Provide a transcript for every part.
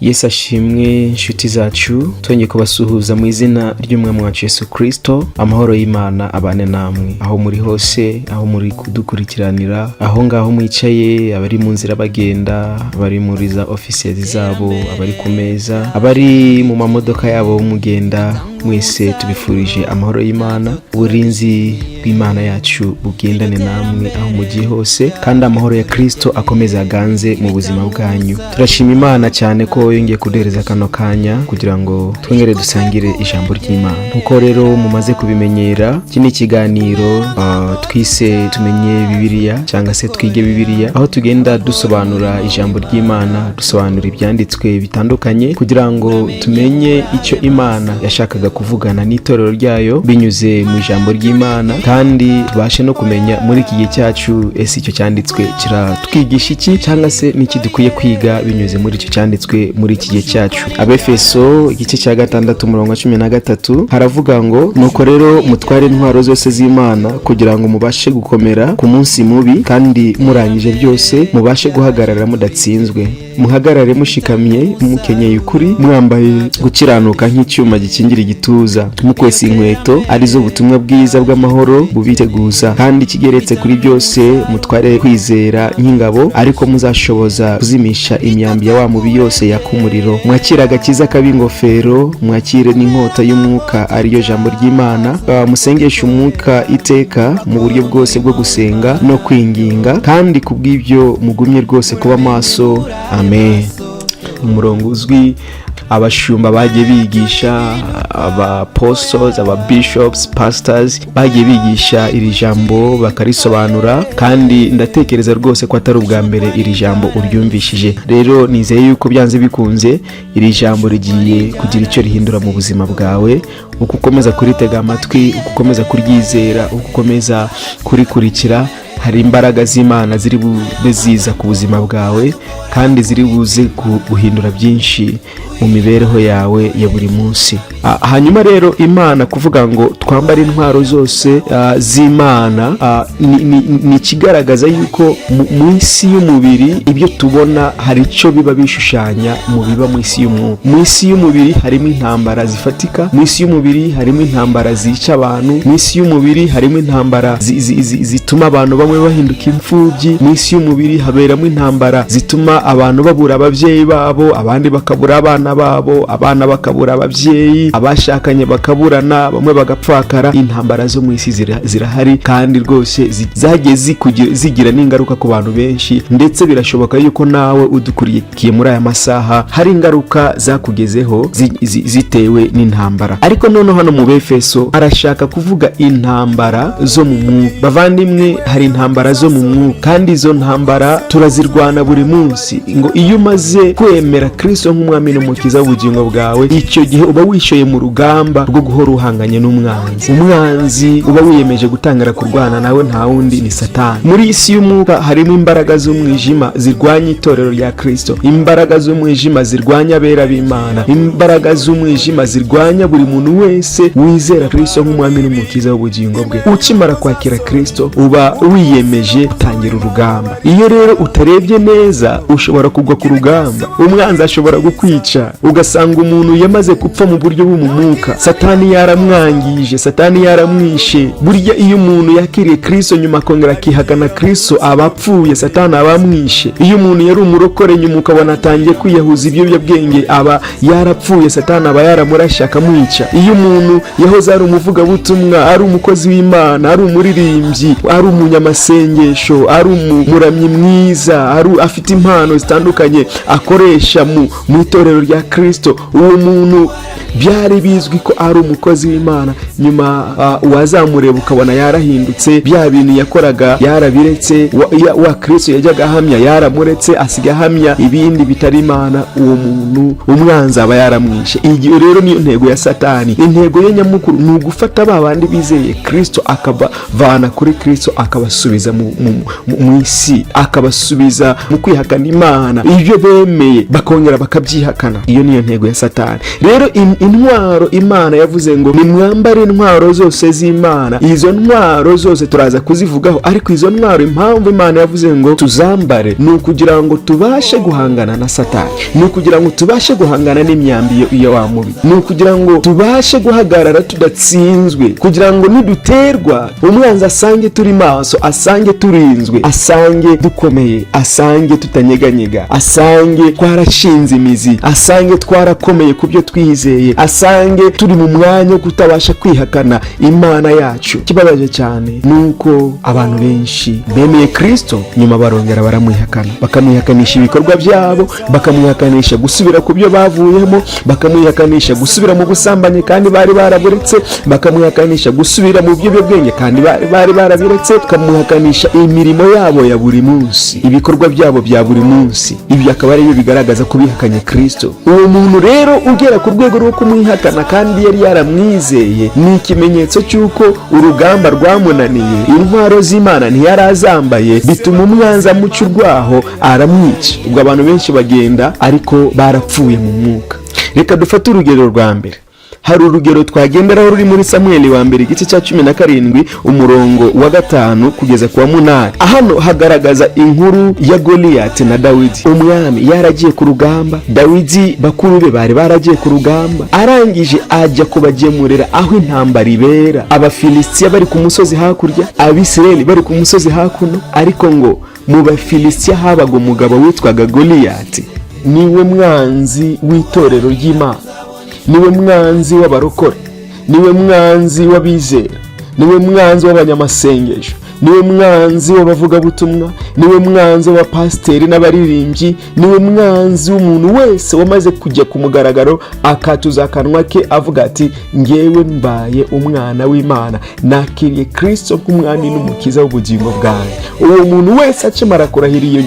Yesu ashimwe, inshuti zacu. Twongeye kubasuhuza mu izina ry'Umwami wacu Yesu Kirisito. Amahoro y'Imana abane namwe aho muri hose, aho muri kudukurikiranira, aho ngaho mwicaye, abari mu nzira bagenda, abari muri za offices zabo, abari ku meza, abari mu mamodoka yabo mugenda, mwese tubifurije amahoro y'Imana. Uburinzi bw'Imana yacu bugendane namwe aho mugiye hose, kandi amahoro ya Kirisito akomeze aganze mu buzima bwanyu. Turashima Imana cyane ko yongeye kuduhereza kano kanya kugira ngo twongere dusangire ijambo ry'Imana. Nkuko rero mumaze kubimenyera, iki ni ikiganiro twise "Tumenye Bibiliya" cyangwa se "Twige Bibiliya", aho tugenda dusobanura ijambo ry'Imana, dusobanura ibyanditswe bitandukanye kugira ngo tumenye icyo Imana yashakaga kuvugana n'itorero ryayo binyuze mu ijambo ry'Imana, kandi tubashe no kumenya muri iki gihe cyacu, ese icyo cyanditswe kiratwigisha iki, cyangwa se n'iki dukwiye kwiga binyuze muri icyo cyanditswe muri iki gihe cyacu. Abefeso igice cya 6, umurongo wa 13, haravuga ngo: "Nuko rero mutware intwaro zose z'Imana kugira ngo mubashe gukomera ku munsi mubi, kandi murangije byose mubashe guhagarara mudatsinzwe. Muhagarare mushikamye, mukenyeye ukuri, mwambaye gukiranuka nk'icyuma gikingira igituza, mukwesa inkweto arizo butumwa bwiza bw'amahoro bubiteguza. Kandi ikigeretse kuri byose, mutware kwizera nk'ingabo, ariko muzashoboza kuzimisha imyambi ya wa mubi yose yaka umuriro. Mwakire agakiza k'ab'ingofero, mwakire n'inkota y'umwuka, ariyo jambo ry'Imana. Musengeshe umwuka iteka mu buryo bwose bwo gusenga no kwinginga, kandi kubw'ibyo mugumye rwose kuba maso. Amen." Umurongo uzwi, abashumba bagiye bigisha, aba apostles, aba bishops, pastors bagiye bigisha iri jambo bakarisobanura, kandi ndatekereza rwose ko atari ubwa mbere iri jambo uryumvishije. Rero nizeye yuko byanze bikunze iri jambo rigiye kugira icyo rihindura mu buzima bwawe uko ukomeza kuritega amatwi, uko ukomeza kuryizera, uko ukomeza kurikurikira. Hari imbaraga z'Imana ziri bube ziza ku buzima bwawe, kandi ziri buze guhindura byinshi mu mibereho yawe ya buri munsi. Hanyuma rero, Imana kuvuga ngo twambare intwaro zose z'Imana ni ikigaragaza yuko mu isi y'umubiri ibyo tubona hari icyo biba bishushanya mu biba mu isi y'umwuka. Mu isi y'umubiri harimo intambara zifatika, mu isi y'umubiri harimo intambara zica abantu, mu isi y'umubiri harimo intambara zituma abantu bamwe bahinduka imfubyi, mu isi y'umubiri haberamo intambara zituma abantu babura ababyeyi babo, abandi bakabura abana babo, abana bakabura ababyeyi, abashakanye bakaburana, bamwe bagapfakara. Intambara zo mu isi zirahari, kandi rwose zagiye zigira n'ingaruka ku bantu benshi. Ndetse birashoboka yuko nawe udukurikiye muri aya masaha hari ingaruka zakugezeho zitewe n'intambara. Ariko noneho hano mu Befeso arashaka kuvuga intambara zo mu mwuka. Bavandimwe, hari intambara zo mu mwuka, kandi izo ntambara turazirwana buri munsi. Ngo iyo umaze kwemera Kristo nk'Umwami n'Umukiza w'ubugingo bwawe, icyo gihe uba wishoye mu rugamba rwo guhora uhanganye n'umwanzi. Umwanzi uba wiyemeje gutangira kurwana nawe nta wundi, ni Satani. Muri iyi si y'umwuka harimo imbaraga z'umwijima zirwanya itorero rya Kristo, imbaraga z'umwijima zirwanya abera b'Imana, imbaraga z'umwijima zirwanya buri muntu wese wizera Kristo nk'Umwami n'Umukiza w'ubugingo bwe. Ukimara kwakira Kristo, uba wiyemeje gutangira urugamba. Iyo rero utarebye neza, ushobora kugwa ku rugamba, umwanzi ashobora kukwica, ugasanga umuntu yamaze gupfa mu buryo bw'umwuka, Satani yaramwangije, Satani yaramwishe. Burya iyo umuntu yakiriye Kristo, nyuma akongera akihakana Kristo, aba apfuye, Satani aba amwishe. Iyo umuntu yari umurokore, nyuma ukabona atangiye kwiyahuza ibiyobyabwenge, aba yarapfuye, Satani aba yaramurashe akamwica. Iyo umuntu yahoze ari umuvugabutumwa, ari umukozi w'Imana, ari umuririmbyi, ari umunyamasengesho, ari umuramyi mwiza, ari afite impano zitandukanye akoresha mu itorero rya Kristo, uwo muntu byari bizwi ko ari umukozi w'Imana, nyuma wazamureba ukabona yarahindutse, bya bintu yakoraga yarabiretse, wa Kristo yajyaga ahamya yaramuretse, asiga ahamya ibindi bitari Imana, uwo muntu umwanzi aba yaramwishe. Iyo rero niyo ntego ya Satani. Intego ye nyamukuru ni ugufata ba bandi bizeye Kristo, akabavana kuri Kristo, akabasubiza. akabasubiza mu isi, akabasubiza mu kwihakana Imana. Ibyo bemeye bakongera bakabyihakana. Iyo niyo ntego ya Satani. Rero intwaro Imana yavuze ngo nimwambare intwaro zose z'Imana, izo ntwaro zose turaza kuzivugaho. Ariko izo ntwaro, impamvu Imana yavuze ngo tuzambare, ni ukugira ngo tubashe guhangana na Satani, ni ukugira ngo tubashe guhangana n'imyambi iyo wa mubi, ni ukugira ngo tubashe guhagarara tudatsinzwe, kugira ngo niduterwa umwanzi asange turi maso, asange turinzwe, asange dukomeye, asange tutanyeganyega, asange twarashinze imizi, asange twarakomeye ku byo twizeye, asange turi mu mwanya wo kutabasha kwihakana Imana yacu. Ikibabaje cyane ni uko abantu benshi bemeye Kirisito, nyuma barongera baramwihakana, bakamwihakanisha ibikorwa byabo, bakamwihakanisha gusubira ku byo bavuyemo, bakamwihakanisha gusubira mu busambanyi kandi bari baraburetse, bakamwihakanisha gusubira mu biyobyabwenge kandi bari barabiretse, bakamwihakanisha imirimo yabo ya buri munsi, ibikorwa byabo bya buri munsi. Ibyo akaba ari byo bigaragaza ko bihakanye Kirisito. Uwo muntu rero ugera ku rwego rwo kumwihakana kandi yari yaramwizeye, ni ikimenyetso cy'uko urugamba rwamunaniye, intwaro z'Imana ntiyari azambaye, bituma umwanzi amuca urwaho aramwica. Ubwo abantu benshi bagenda ariko barapfuye mu mwuka. Reka dufate urugero rwa mbere. Hari urugero twagenderaho ruri muri Samweli wa mbere, igice cya 17, umurongo wa 5 kugeza ku wa 8. Hano hagaragaza inkuru ya Goliyati na Dawidi. Umwami yaragiye ku rugamba, Dawidi bakuru be bari baragiye ku rugamba, arangije ajya kubagemurira aho intambara ibera. Abafilisitiya bari ku musozi hakurya, Abisirayeli bari ku musozi hakuno. Ariko ngo mu Bafilisitiya habaga umugabo witwaga Goliyati. Niwe mwanzi w'itorero ry'Imana, niwe mwanzi w'abarokore, niwe mwanzi w'abizera, niwe mwanzi w'abanyamasengesho, niwe mwanzi w'abavugabutumwa, niwe mwanzi w'abapasiteri n'abaririmbyi, niwe mwanzi w'umuntu wese wamaze kujya ku mugaragaro akatuza akanwa ke avuga ati: "Ngewe mbaye umwana w'Imana, nakiriye Kirisito nk'umwami n'umukiza w'ubugingo bwanjye." Uwo muntu wese akimara kurahira iyo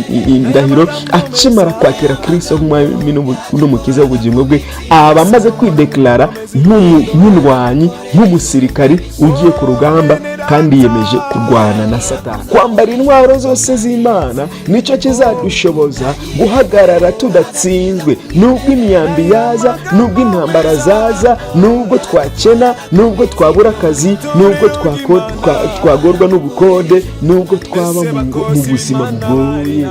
ndahiro, akimara kwakira Kirisito nk'umwami n'umukiza w'ubugingo bwe, aba amaze kwideclara nk'indwanyi, nk'umusirikari ugiye ku rugamba kandi yiyemeje kurwana na Satani. Kwambara intwaro zose z'Imana nicyo kizadushoboza guhagarara tudatsinzwe, nubwo imyambi yaza, nubwo intambara zaza, nubwo twakena, nubwo twabura akazi, nubwo twagorwa n'ubukode, nubwo twaba mu buzima bugoye.